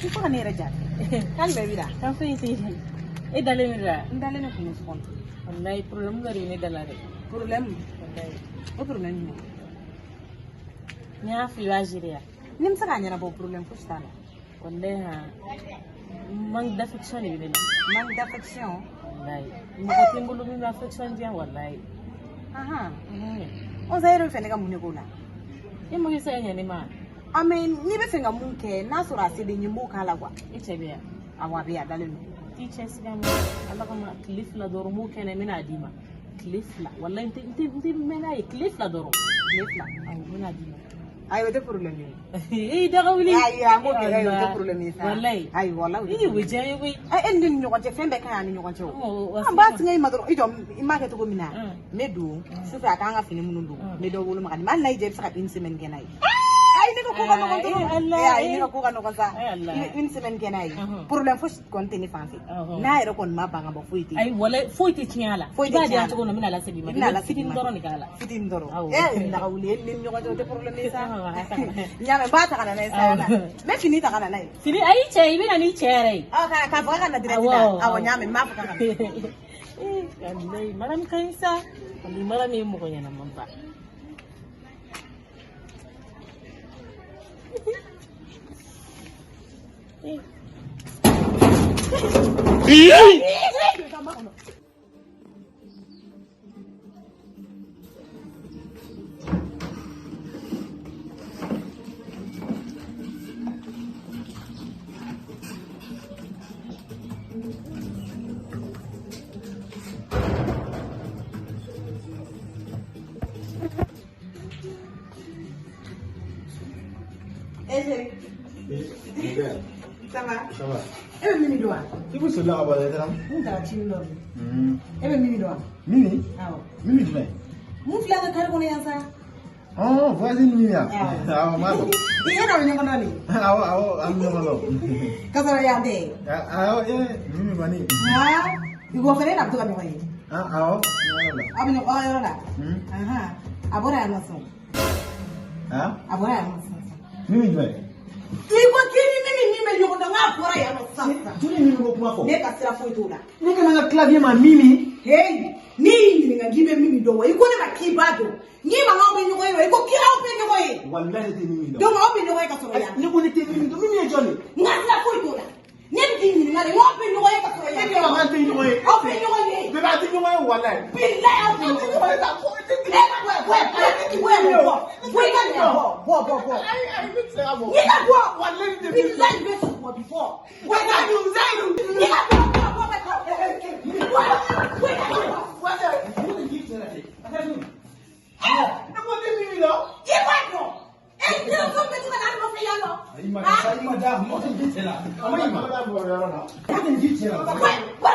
I fo ka ne yɛrɛ jaabi. Hali bɛɛ b'i la. Kan foyi tɛ yen. E dalen bɛ la. N dalen de kun bɛ so kɔnɔ. Walayi problème dɔ de bɛ ne da la dɛ. Problème? Walayi. O problème jumɛn? N y'a f'i ye i b'a gérer ya. Ni n bɛ se k'a ɲɛnabɔ problème fosi t'a la. Walayi han. Manque d'affection de bɛ ne la. Manque d'affection? Walayi. Mɔgɔ tɛ n bolo min bɛ affection di yan walayi. Ahan. O sa e yɛrɛ bɛ fɛ ne ka mun de k'o la? E ma kɛ se ka ɲɛ ne ma. Ah mais n'i bɛ fɛ ka mun kɛ n'a sɔrɔ a se bɛ n ye n b'o k'a la quoi. E cɛ bɛ yan. Awɔ a bɛ yan a dalen don. T'i cɛ sigi a ma ala kama tile 2 dɔrɔn n b'o kɛ n bɛna d'i ma. Tile 2 walayi n tɛ mɛn n'a ye tile 2 dɔrɔn. Tile 2. Awɔ n bɛna d'i ma. Ayi o tɛ problème ye. I daga wuli. Ayi an b'o kɛ ayi o tɛ problème ye sa. Walayi. Ayi walayi o tɛ I o bɛ diya n ye koyi. E ni ne ni ɲɔgɔn cɛ fɛn bɛɛ ka ɲi an ni ɲɔgɔn cɛ o. An b'a singa i ma dɔrɔn i jɔ i m'a kɛ cogo min na. N bɛ don sufɛ a k'an ka fini minnu don n bɛ dɔ woloma ka di ma hali n'a y'i diya i bɛ se ka une semaine kɛ n'a ye. Ayi ne ka ko ka nɔgɔn dɔrɔn. Ayi ne ka ko ka nɔgɔn sa. I bɛ une semaine kɛ n'a ye. Problème fosi kɔni tɛ ne fan fɛ. N'a yɛrɛ kɔni ma ban ka bɔ foyi tɛ yen. Ayi walayi foyi tɛ tiɲɛ a la. Foyi tɛ tiɲɛ a la. I b'a di yan cogo min na n bɛna lasegin i ma. I bɛna lasegin i ma. Fitinin dɔrɔn de k'a la. Fitinin dɔrɔn. Ee daga wuli e ni ne ni ɲɔgɔn cɛ o tɛ problème ye sa. N y'a mɛn n b'a ta ka na n'a ye sa. N bɛ fini ta ka na n'a ye. Fini ayi cɛ i bɛ na n'i cɛ yɛrɛ ye. K'a fɔ k'a ka na direct la. Awɔ n y'a mɛn n b'a fɔ k'a ka na. Walayi madame ka ɲi sa. Walayi madame ye mɔgɔ ɲɛnama ba. Eh chérie. Ça va? Ça va. E bɛ Mimi dɔn wa? I bɛ soli ka bɔ dɛ dɔrɔn. Mun taara ci dɔ de. E bɛ Mimi dɔn wa? Mimi? Awɔ. Mimi jumɛn? Mun filɛ an ka kari kɔnɔ yan sa? Ɔn voisine Mimi ya? Awɔ n b'a dɔn. I e n'a bɛ ɲɔgɔn dɔn de? Awɔ awɔ an bɛ ɲɔgɔn dɔn. K'a sɔrɔ yan tɛ. Awɔ ee Mimi kɔni. Haa i bɔ fɛnɛ e n'a bɛ to ka ɲɔgɔn ye. Awɔ yɔrɔ la. Aw bɛ ɲɔgɔn aw yɔrɔ la? Ahan a bɔra yan nɔ sisan. A bɔra yan nɔ sisan. Mimi jumɛn? I ko k'i ni Mimi min bɛ ɲɔgɔn dɔn k'a bɔra yan nɔ sisan. Joli Mimi ko kuma fɔ? Ne ka sira foyi t'o la. Ne kana n ka clavier ma Mimi. Hey, n'i y'i ɲininka k'i bɛ Mimi dɔn wa i ko ne ma k'i b'a dɔn. N'i ma k'aw bɛ ɲɔgɔn ye wa i ko k'aw bɛ ɲɔgɔn ye. Walayi ne tɛ Mimi dɔn. Donc aw bɛ ɲɔgɔn ye ka sɔrɔ yan. Ne ko ne tɛ Mimi dɔn. Mimi ye jɔn ye? N ka sira foyi t'o la. Ne bɛ k'i ɲininka de k'aw bɛ ɲɔgɔn ye ka sɔrɔ yan. E ko k'an tɛ ɲɔgɔn ye. Aw bɛ ɲɔgɔn ye. Bɛɛ b'a tɛ ɲɔgɔn ye walayi. Bilayi aw tɛ ɲɔgɔn ye. E ka bɔ yan bɔ yan bɔ yan bɔ bɔ i ka nin bɔ bɔ bɔ bɔ. Ayi ayi ne tɛ se ka bɔ. I ka bɔ. Walayi ne tɛ Mimi dɔn. Bilayi i bɛ sɔgɔ bi bɔ. Bɔ i ka Zayidu Zayidu. I ka bɔ bɔ bɔ bɔ bɔ bɔ i ka bɔ. Walayi mun de k'i cɛ la ten? A tɛ sun. Ne ko tɛ Mimi dɔn. I b'a dɔn. E denmuso bɛ to ka na an nɔfɛ yan nɔ. Ayi ma da ayi ma da mɔgɔ tɛ k'i cɛ la. A ma ɲi ma. Mɔgɔ tɛ k'i cɛ la. Bɔ bɔ